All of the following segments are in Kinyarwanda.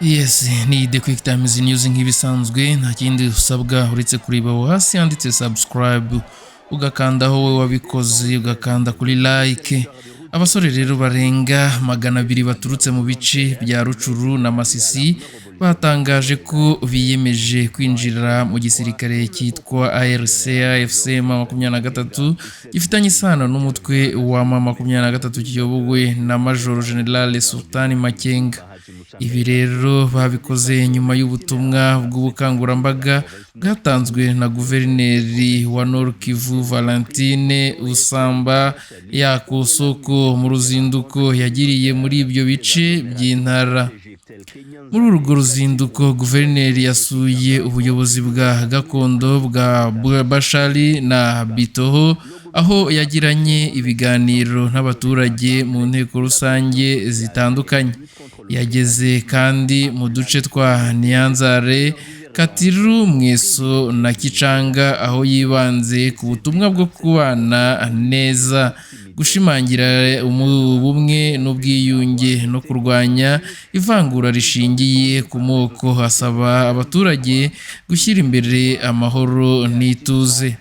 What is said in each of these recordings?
Yes, ni The Quick Times News nk'ibisanzwe. Nta kindi usabwa uretse kureba aho hasi handitse subscribe, ugakandaho wowe wabikoze, ugakanda kuri like. Abasore rero barenga 200 baturutse mu bice bya Rutshuru na Masisi batangaje ko biyemeje kwinjira mu gisirikare cyitwa ARC AFC M23, gifitanye isano n'umutwe wa M23 kiyobowe na Major General Sultani Makenga. Ibi rero babikoze nyuma y'ubutumwa bw'ubukangurambaga bwatanzwe na Guverineri wa Nord Kivu, Valentine Usamba Yakusoko, mu ruzinduko yagiriye muri ibyo bice by'intara. Muri urwo ruzinduko, guverineri yasuye ubuyobozi bwa gakondo bwa Bashali na Bitoho, aho yagiranye ibiganiro n'abaturage mu nteko rusange zitandukanye. Yageze kandi mu duce twa Nyanzale, Katiru, Mweso na Kicanga, aho yibanze ku butumwa bwo kubana neza, gushimangira ubumwe n'ubwiyunge no kurwanya ivangura rishingiye ku moko, asaba abaturage gushyira imbere amahoro n'ituze.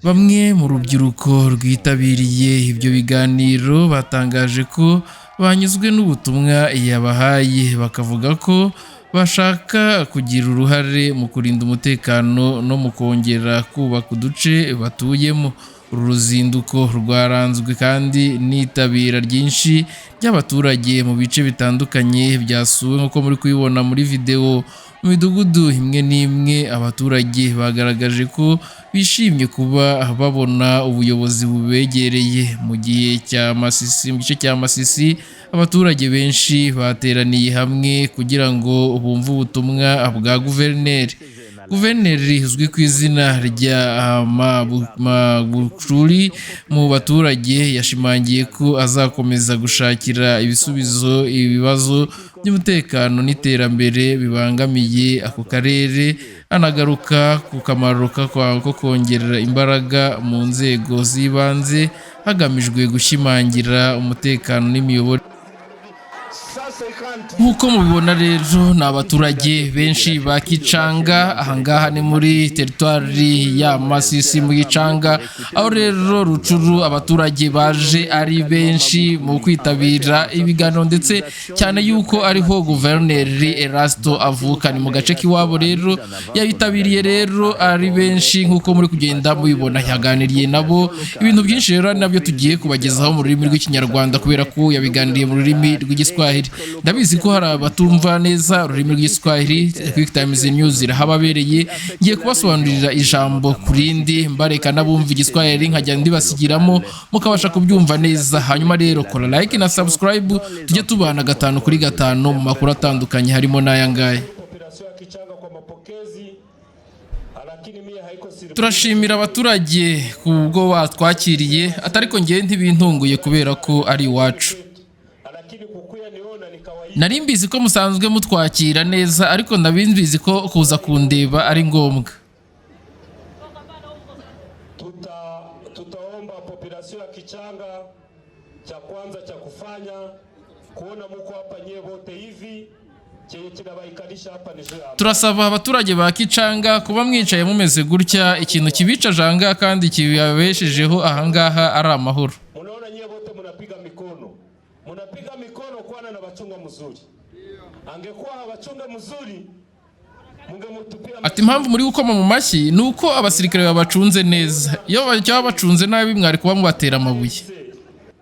Bamwe mu rubyiruko rwitabiriye ibyo biganiro batangaje ko banyuzwe n'ubutumwa yabahaye, bakavuga ko bashaka kugira uruhare mu kurinda umutekano no mu kongera kubaka uduce batuyemo. Uru ruzinduko rwaranzwe kandi n'itabira ryinshi ry'abaturage mu bice bitandukanye byasuwe, nk'uko muri kubibona muri videwo. Mu midugudu imwe n'imwe, abaturage bagaragaje ko bishimye kuba babona ubuyobozi bubegereye. Mu gihe cya Masisi, mu gice cya Masisi, abaturage benshi bateraniye hamwe kugira ngo bumve ubutumwa bwa guverineri. Guverineri uzwi ku izina rya Magufuli mu baturage yashimangiye ko azakomeza gushakira ibisubizo ibibazo by'umutekano n'iterambere bibangamiye ako karere, anagaruka ku kamaro ko kongera imbaraga mu nzego z'ibanze hagamijwe gushimangira umutekano n'imiyoborere. Nk'uko mubibona rero, ni abaturage benshi ba Kicanga. Ahangaha ni muri teritwari ya Masisi, mu Gicanga, aho rero Rutshuru abaturage baje ari benshi mu kwitabira ibiganiro, ndetse cyane yuko ariho Guverineri Erasto avuka, ni mu gace k'iwabo. Rero yabitabiriye rero ari benshi nk'uko muri kugenda mubibona, yaganiriye nabo ibintu byinshi. Rero ari nabyo tugiye kubagezaho mu rurimi rw'Ikinyarwanda, kubera ko yabiganiriye mu rurimi rw'Igiswahili. Ndabizi ko hari abatumva neza ururimi rw'Igiswahili. Quick Times News irahababereye. Ngiye kubasobanurira ijambo ku rindi, mbareka n'abumva Igiswahili nkajya ndibasigiramo, mukabasha kubyumva neza. Hanyuma rero kora like na subscribe, tujye tubana gatanu kuri gatanu mu makuru atandukanye, harimo n'aya ngaya. Population ya Kichanga kwa mapokezi, lakini mie haiko siri. Turashimira abaturage ku bwo batwakiriye, atariko ngewe ntibintunguye kubera ko ari iwacu. Lakini kukuya niona ni kawaida. Nari mbizi ko musanzwe mutwakira neza, ariko ndabizi ko kuza kundeba ari ngombwa. Tutaomba population ya Kichanga, cha kwanza cha kufanya, kuona muko hapa nyie wote hivi, chenye kinabaikalisha hapa ni juu ya amani. Turasaba abaturage ba Kicanga kuba mwicaye mumeze gutya, ikintu kibicaje ahangaha kandi kibabeshejeho ahangaha ari amahoro. Munaona nyie wote munapiga mikono, munapiga mikono kwana na bachunga mzuri. Angekuwa hawachunga mzuri, mungemutupia. Ati impamvu muri gukoma mu mashyi ni uko abasirikare babacunze neza. Iyo baba bacunze nabi, mwari kuba mubatera amabuye.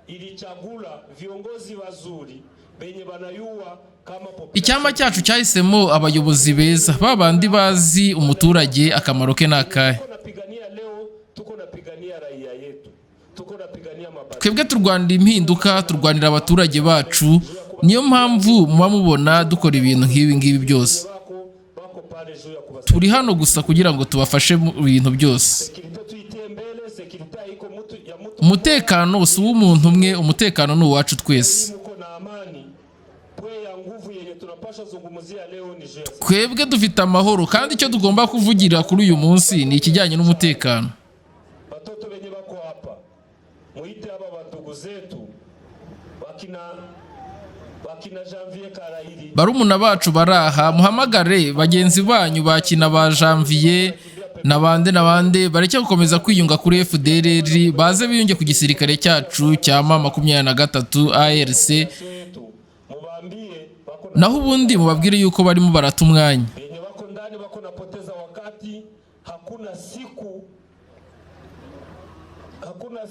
Ilichagula viongozi wazuri benye banayua kama population. Icyama cyacu cyahisemo abayobozi beza, ba bandi bazi umuturage akamaro ke ni akahe. Tuko napigania leo, tuko napigania raia yetu, tuko napigania mabadiliko. Twebwe turwanira impinduka, turwanira abaturage bacu. Niyo mpamvu muba mubona dukora ibintu nk'ibi ngibi byose. Bako pale juu ya kubasaidia. Turi hano gusa kugira ngo tubafashe mu bintu byose. Sécurité tuitie mbele, sécurité haiko mutu ya mutu. Umutekano si uw'umuntu umwe, umutekano ni uwacu twese. Muko na amani pwe ya nguvu yenye tunapasha zungumzia leo ni juu ya Twebwe dufite amahoro, kandi icyo tugomba kuvugira kuri uyu munsi ni ikijyanye n'umutekano. Batoto benye bako hapa, muite aba bandugu zetu wakina Wakina Janvier Karairi Barumuna bacu baraha, muhamagare bagenzi banyu bakina ba Janvier na bande na bande, bareke gukomeza kwiyunga kuri FDLR, baze biyunge ku gisirikare cyacu cya M23 ARC. Yetu mubambie wako na Naho ubundi mubabwire yuko barimo barata umwanya. Wenye wako ndani wako napoteza wakati. Hakuna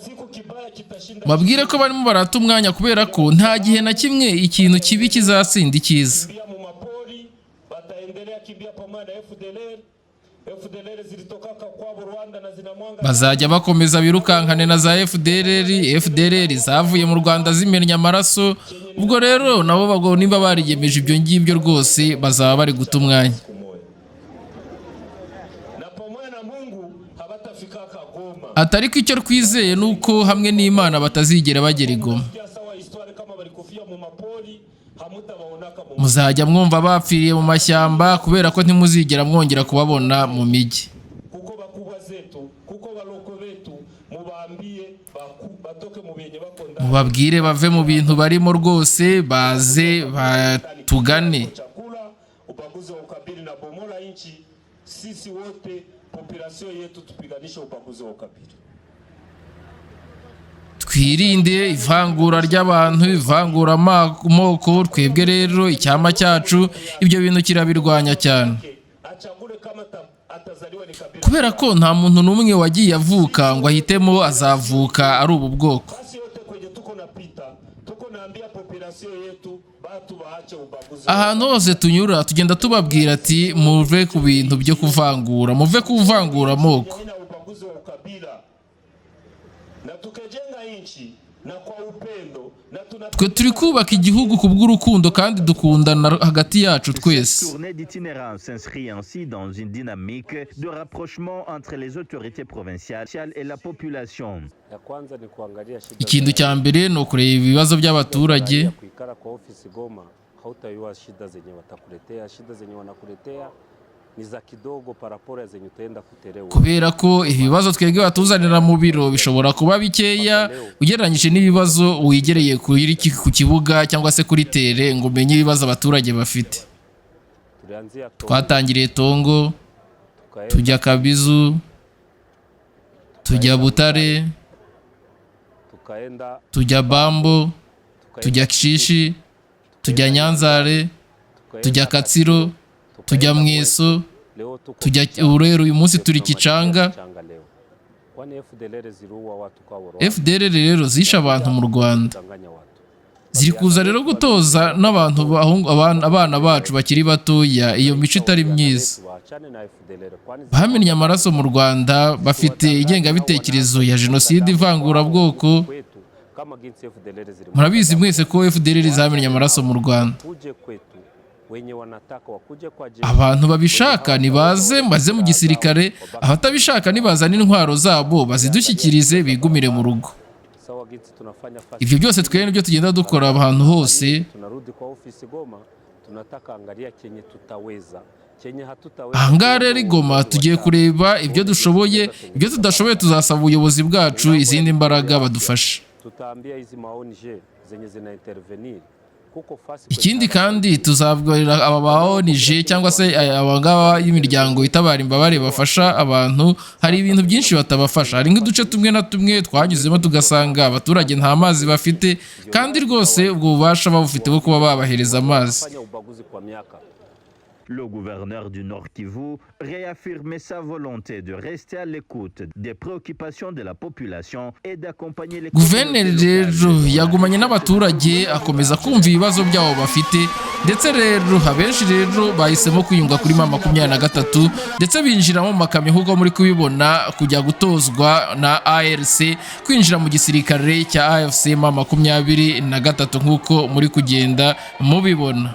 siku kibaya kitashinda. Mubabwire ko barimo barata umwanya kubera ko nta gihe na kimwe ikintu kibi kizatsinda icyiza. Kimbia mu mapori, bataendelea kimbia pamoja na FDLR. FDLR zilitokaka kwabo Rwanda na zinamwanga Bazajya bakomeza birukankane na za FDLR. FDLR zavuye mu Rwanda zimennye amaraso. Ubwo rero nabo bago nimba bariyemeje ibyo ngibyo, rwose bazaba bari guta umwanya. Siku moja na pamoja na Mungu hawatafikaka Goma. Atari ko icyo twizeye ni uko hamwe n'Imana batazigera bagera i Goma. Sikia sawa histoire kama balikufia mu mapori, hamutabaonaka mu Muzajya mwumva bapfiriye mu mashyamba kubera ko ntimuzigera mwongera kubabona mu mijyi. Kuko bakubwa zetu, kuko baloko betu, mubambie batoke mu benye bako ndani. Mubabwire bave mu bintu barimo rwose, baze batugane. Chakula, ubaguzi wa ukabili na bomola nchi. Sisi wote population yetu tupiganishe ubaguzi wa ukabili. Twirinde ivangura ry'abantu, ivangura amoko. Twebwe rero icyama cyacu ibyo bintu kirabirwanya cyane. Achagule kama atazaliwa ni kabila. Kubera ko nta muntu n'umwe wagiye avuka ngo ahitemo azavuka ari ubu bwoko. Basi yote kwenye tuko napita, tuko naambia population yetu batu baache ubaguzi. Ahantu hose tunyura tugenda tubabwira ati muve ku bintu byo kuvangura, muve ku vangura amoko. Aina ubaguzi wa ukabila na tukejenga nchi na kwa upendo na tuna Twe turi kubaka igihugu ku bw'urukundo kandi dukundana hagati yacu twese. Cette tournée d'itinérance s'inscrit ainsi dans une dynamique de rapprochement entre les autorités provinciales et la population. Ya kwanza ni kuangalia shida Ikintu za cya mbere ni ukureba ibibazo by'abaturage. raia. Kuikara kwa ofisi Goma hautaiwa shida zenye watakuletea, shida zenye wanakuletea ni za kidogo par rapport ya zenye utaenda kuterewa. Kubera ko ibibazo twebwe batuzanira mu biro bishobora kuba bikeya ugereranyije n'ibibazo wigereye ku kibuga cyangwa se kuri terrain ngo umenye ibibazo abaturage bafite. Tulianzia Tongo, Twatangiriye Tongo, tukaenda tujya Kabizu, tujya Butare, tukaenda tujya Bambo, tukaenda tujya Kishishi, tujya Nyanzare, tukaenda tujya Katsiro, tujya Mweso, leo tuko tujya Kichanga. ubu rero uyu munsi turi Tunamalizia Kicanga. Kichanga leo. Kwani FDLR ziliua watu kwa Rwanda. FDLR rero zishe abantu mu Rwanda. Kudanganya watu. Ziri kuza rero gutoza n'abantu abana bacu bakiri batoya iyo mico itari myiza. Waachane na FDLR kwani Bamennye amaraso mu Rwanda, bafite ingengabitekerezo ya jenoside, ivangurabwoko. kwetu kama ginsi FDLR zili Murabizi mwese ko FDLR zamennye amaraso mu Rwanda. kuje kwetu, wenye wanataka wakuje kwa jeshi. Abantu babishaka nibaze baze mu gisirikare, abatabishaka nibazana intwaro zabo bazidushyikirize, bigumire mu rugo. Sawa ginsi tunafanya fasi. Ibyo byose twebwe nibyo tugenda dukora ahantu hose. Tunarudi kwa ofisi Goma, tunataka angalia chenye tutaweza, chenye hatutaweza. Ahangaha rero i Goma tugiye kureba ibyo dushoboye, ibyo tudashoboye tuzasaba ubuyobozi bwacu izindi mbaraga badufashe. Tutaambia hizi ma ONG zenye zina intervenir kuko fasi Ikindi kandi tuzabwira aba ba ONG cyangwa se aba ngaba y'imiryango itabara imbabare bafasha abantu, hari ibintu byinshi batabafasha. Hari nk'uduce tumwe na tumwe twanyuzemo tugasanga abaturage nta mazi bafite, kandi rwose ubwo bubasha babufite bwo kuba babahereza amazi. Fanya ubaguzi kwa miaka. Le gouverneur du Nord Kivu réaffirmait sa volonté de rester à l'écoute des préoccupations de la population et d'accompagner les Guverineri communautés rero locales. Yagumanye n'abaturage, akomeza kumva ibibazo byabo bafite. Ndetse rero abenshi rero bahisemo kwiyunga kuri M23, ndetse binjira mu makamyo nk'uko muri kubibona, kujya gutozwa na ARC, kwinjira mu gisirikare cya AFC M23 nk'uko muri kugenda mubibona.